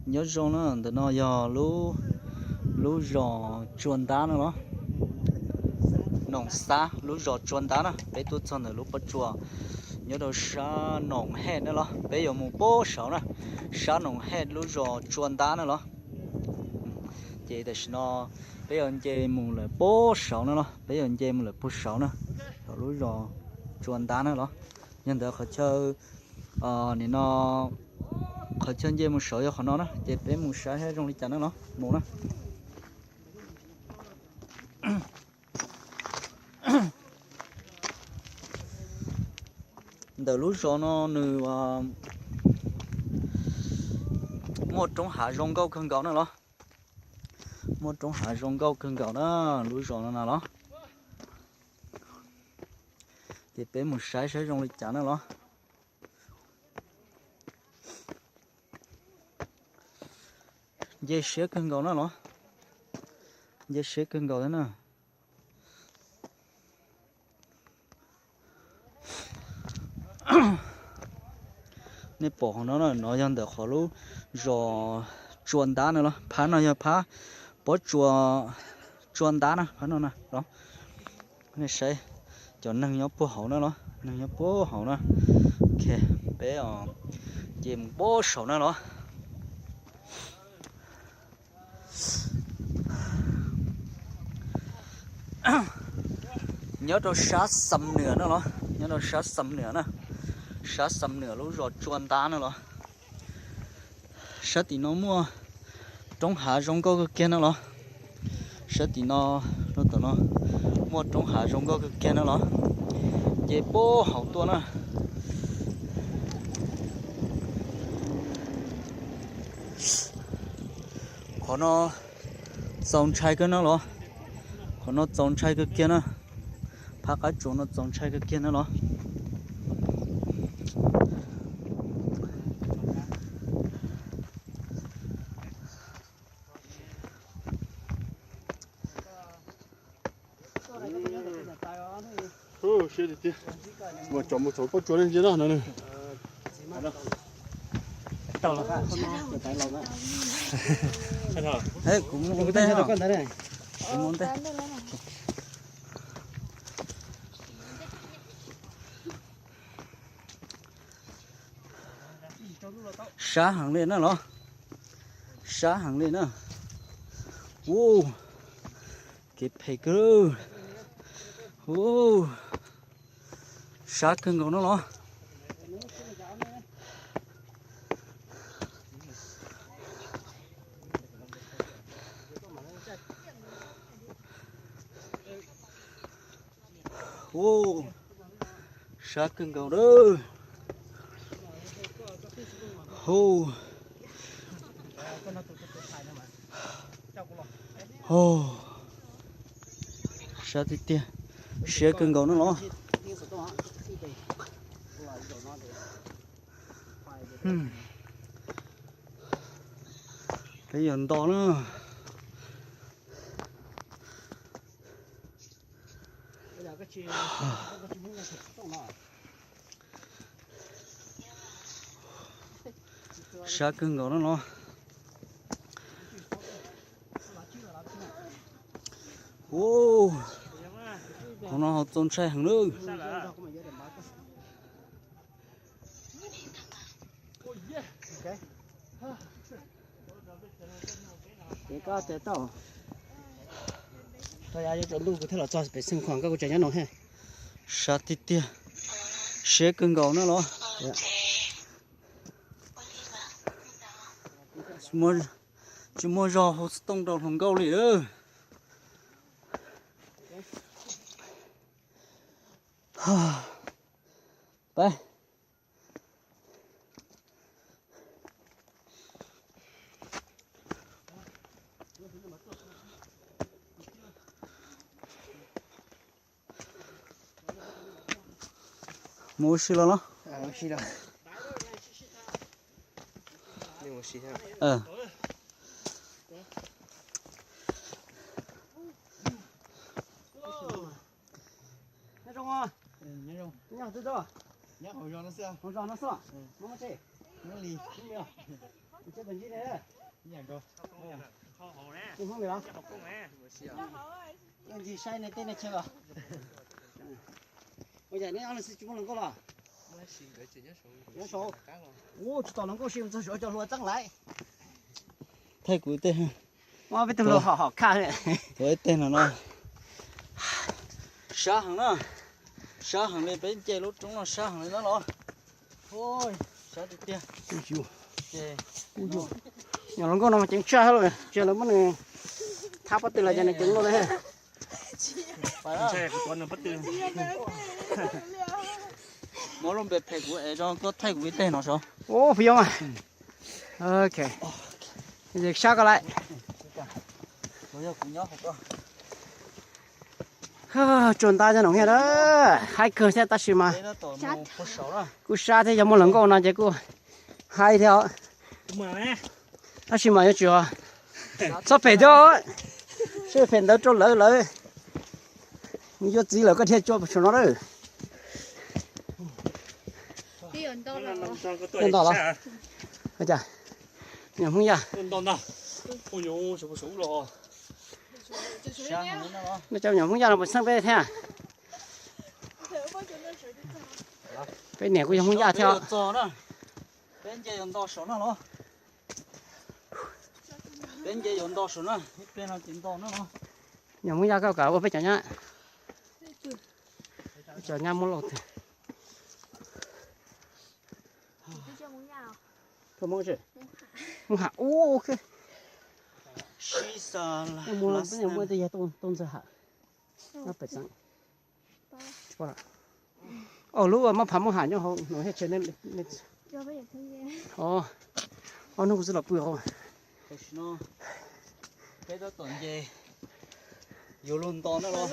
Nyob zoo na, ntawm no yog lub, lub zos Tsua Ntab na los. Noom Xab, lub zos Tsua Ntab na, peb tuaj txog ntawm lub pob tsuas nyob rau sab Noom Hej na los. Peb yuav mus puag saud na, sab Noom Hej lub zos Tsua Ntab na los. Ces tam sim no peb yuav nce mus lawm puag saud na los, peb yuav nce mus lawm puag saud na, saum lub zos Tsua Ntab na los. Yog ntawd qhov chaw, nim no qhov chaw nce mus saud yog qhov no na, ces peb mus saib saib zoo li cas na los, mus na. Ntawm lub zos no nws muaj roob hav zoo nkauj kawg nkaus na los. Muaj roob hav zoo nkauj kawg nkaus na, lub zos no na los. Ces peb mus saib saib zoo li cas na los. Nce siab kawg nkaus na los. Nce siab kawg nkaus thiab na. Nej pom qhov no, no yog ntawm qhov lub zos Tsua Ntab na los, phab no yog phab pob tsuas Tsua Ntab na, phab no na los. Nej saib, cov neeg nyob puag hauv na los, neeg nyob puag hauv na. Ok, peb nce mus puag saud na los. Nyob rau sab Xam Nwm na los, nyob rau sab Xam Nwm na, sab Xam Nwm lub zos Tsua Ntab na los. Sab tim no muaj roob hav zoo nkauj kawg kiag na los. Sab tim no, rau tom no muaj roob hav zoo nkauj kawg kiag na los. Nce puag hauv tuaj na. Qhov no txaus ntshai kawg na los. Qhov no txaus ntshai kawg kiag na. Phab qab tsuas no txaus ntshai kawg kiag na los. Mus tsom mus txog pob tsuas ne, nce no no. Kuv mus ntej, kuv mus ntej. Sab heev li na los. Sab heev li na. Ua, kev phem kawg. Ua, sab kawg nkaus no los. Ua, sab kawg nkaus lawm. Hu, hu, sab tiag tiag, siab kawg nkaus na los. Peb yuav nto na. Sab kawg nkaus na los. Ua, hauv no hauv txaus ntshai heev lawm. Sab tiag tiag, siab kawg nkaus na los. Tsis muaj zog hauv xov tooj rau hluas nkauj li lawm. Peb mus ua si los los. Nyob zoo, nyob zoo. Nyob hauv zos no xwb. Hauv zos no xwb. Muaj muaj tsev? Muaj li. Muaj li os. Tsev tawm ntsib ne. Ncig saib nej tej nej chaw os. Ua cas neb ob leeg xwb tsis muaj hluas nkauj los? Nyob saud. Ua tsis tom hluas nkauj sim txog saud cov hluas txeeb lawm. Thaij kuv ib teg. Peb tug hluas hom hom khaj. Kuv ib teg no no. Sab heev na. Sab heev li, peb nce lub roob no sab heev li na los. Sab tiag tiag. Nyuam hluas nkauj no mas ceev tshaj lawm, tsis lawv muab nws thab pob tw los ces nws ceev luaj li. Muab lub npe phem kuv es rau koj thaij kuv ib teg no saud. Ua phooj ywg mas. Ok. Sab koj lawm. Tsuas nta cov no thiab, haib kawg thiab tab sis mas kuj sab thiab, yog muaj hluas nkauj no ces kuj haib thiab. Tab sis mas yuav tsum txhob phem thiab, seb phem ntawd rau lawv lawv yuav txiv lawm koj thiaj coj saum no lawm. Ntau los? Nyuam Hmoob Yaj. Nej cov nyuam Hmoob Yaj no puas txheeb peb thiab? Peb niam kuj yog Hmoob Yaj thiab. Peb nce yuav nto saum no los? Peb nce yuav nto saum no, ib pliag no ces nto no los? Nyuam Hmoob Yaj koj kam ua peb cov nyab. Cov nyab muab lauj twg. Hmoob Ham, ua ok. Muaj tej yog Tooj Ntxawg Ham. Ob lub mab phav Hmoob Ham nyob hauv no thiab tsev. Ob hnub kuv xub los pw hauv. Peb tab tom nce yuav luag nto na los?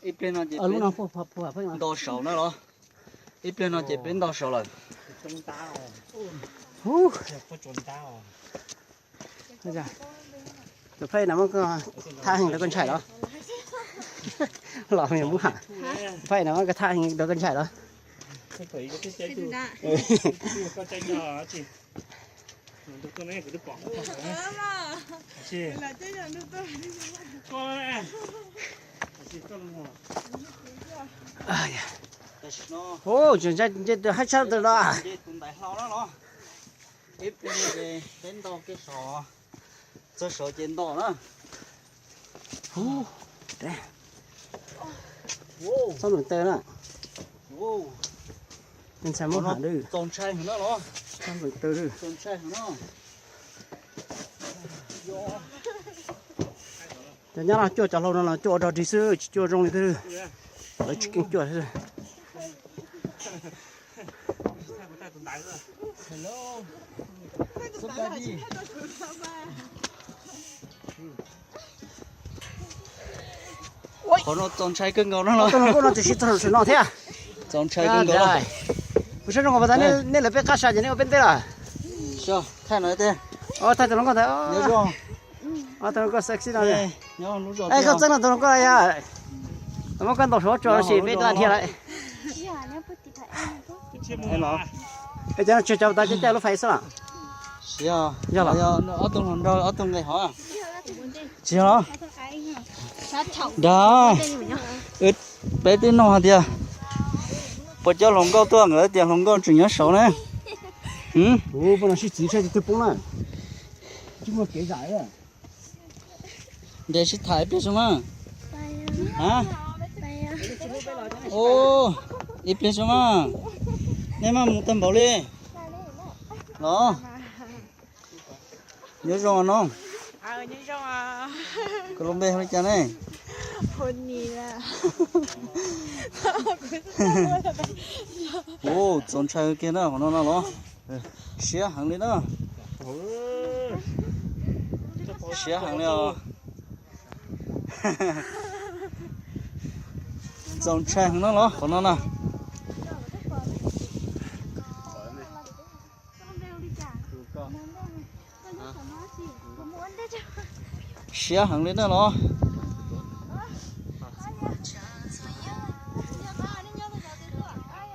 Ib pliag no ces peb nto saum na los? Ib pliag no ces peb nto saum lawm. Tus phaj na muab koj thab heev rau koj ntshai los? Los me Hmoob Ham, phaj na muab koj thab heev rau koj ntshai los? Ub, tseem nce haib tshaj tawm los. Ib pliag ces peb nto kiag saum, txog saum ces nto na. Txhob nplees taw na. Ntxhais Hmoob Ham, txaus ntshai heev na los? Txhob nplees taw. Cov nyab no cuaj cov hlau no los cuaj ua dog dig xwb, tsis cuaj zoo li twg. Lawv tsis keej cuaj xwb. Qhov no txaus ntshai kawg nkaus no los? Tus hluas nkauj no tsis txog saum no thiab. Txaus ntshai kawg nkaus. Kuv saib zoo nkaus pas tas nej lawv peb qab sab ces nej ua peb ntej los? Thaij no tiag. Thaij tus hluas nkauj ntawd. Tus hluas nkauj sexy no. Koj txeeb no tus hluas nkauj yog. Muab koj ntaus saum tso sis peb tau dhia lawm. Es cov no tsis cov tas caij lub fais xwb los? Yog los? Ob tug hluas nraug ob tug nqes hov. Tsis yog los? Dag, peb twb nug hais tias puas coj hluas nkauj tuaj, nkawd tias hluas nkauj tseem nyob saud na. Peb no sib txiv saib twg poob na. Tsis muaj kev zam. Ntes sib tham ib pliag tso mas. Ib pliag tso mas. Nej maj mus tag npaum li los? Nyob zoo no. Koj lub npe hu li cas ne? Ub, txaus ntshai kiag na qhov no no los? Siab heev li na. Siab heev li os. Txaus ntshai heev no los qhov no na. Siab heev li na los?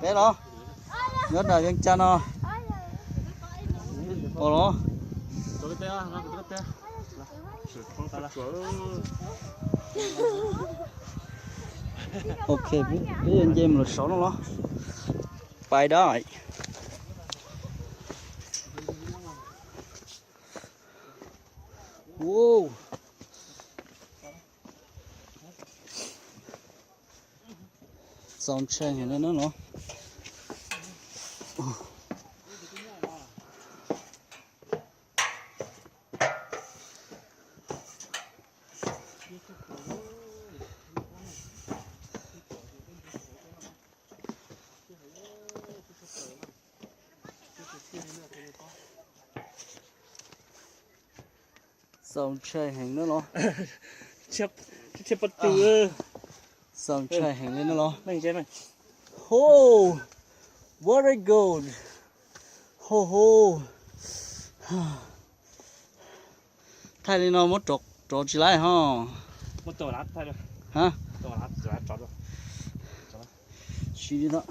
Peb los? Nyob nram Vias Cas no. Ua los? Ok, peb yuav nce mus lawm saud no los? Pais da. Wow. Txaus ntshai heev li na los. Txaus ntshai heev na los. Txaus ntshai heev li na los. Ho, very good. Ho ho. Thaij li no muab rov tsis laib ho. Tsis li.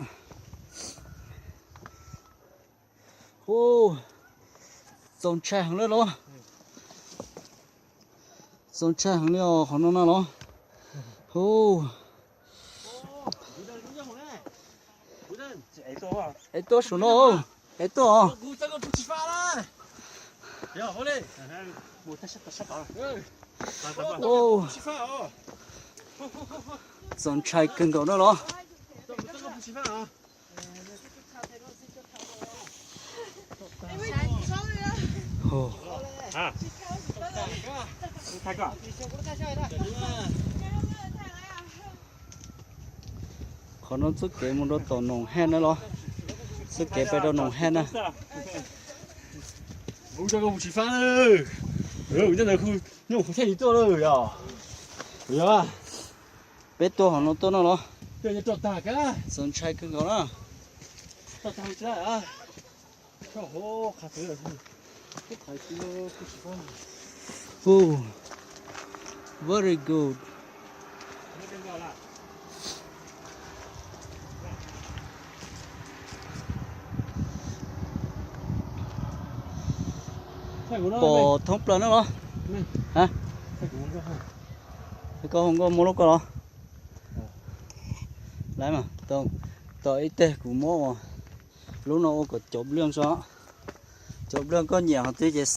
Hu, txaus ntshai heev li los. Txaus ntshai heev li os qhov no na los. Hu. Es tuaj saum no, es tuaj. Txaus ntshai kawg nkaus na los. Qhov no txoj kev mus rau tom Noom Haj na los, txoj kev pem rau Noom Haj na. Peb tuaj hauv no tuaj no los. Txaus ntshai kawg nkaus na. Hu, very good. Pom thoob plaws na los. Koj hu nkauj muab lub koj los. Lawm mas, tos ib teg kuv muab lub no ua kom cov nplooj tso. Cov nplooj koj nyiam qhov twg ces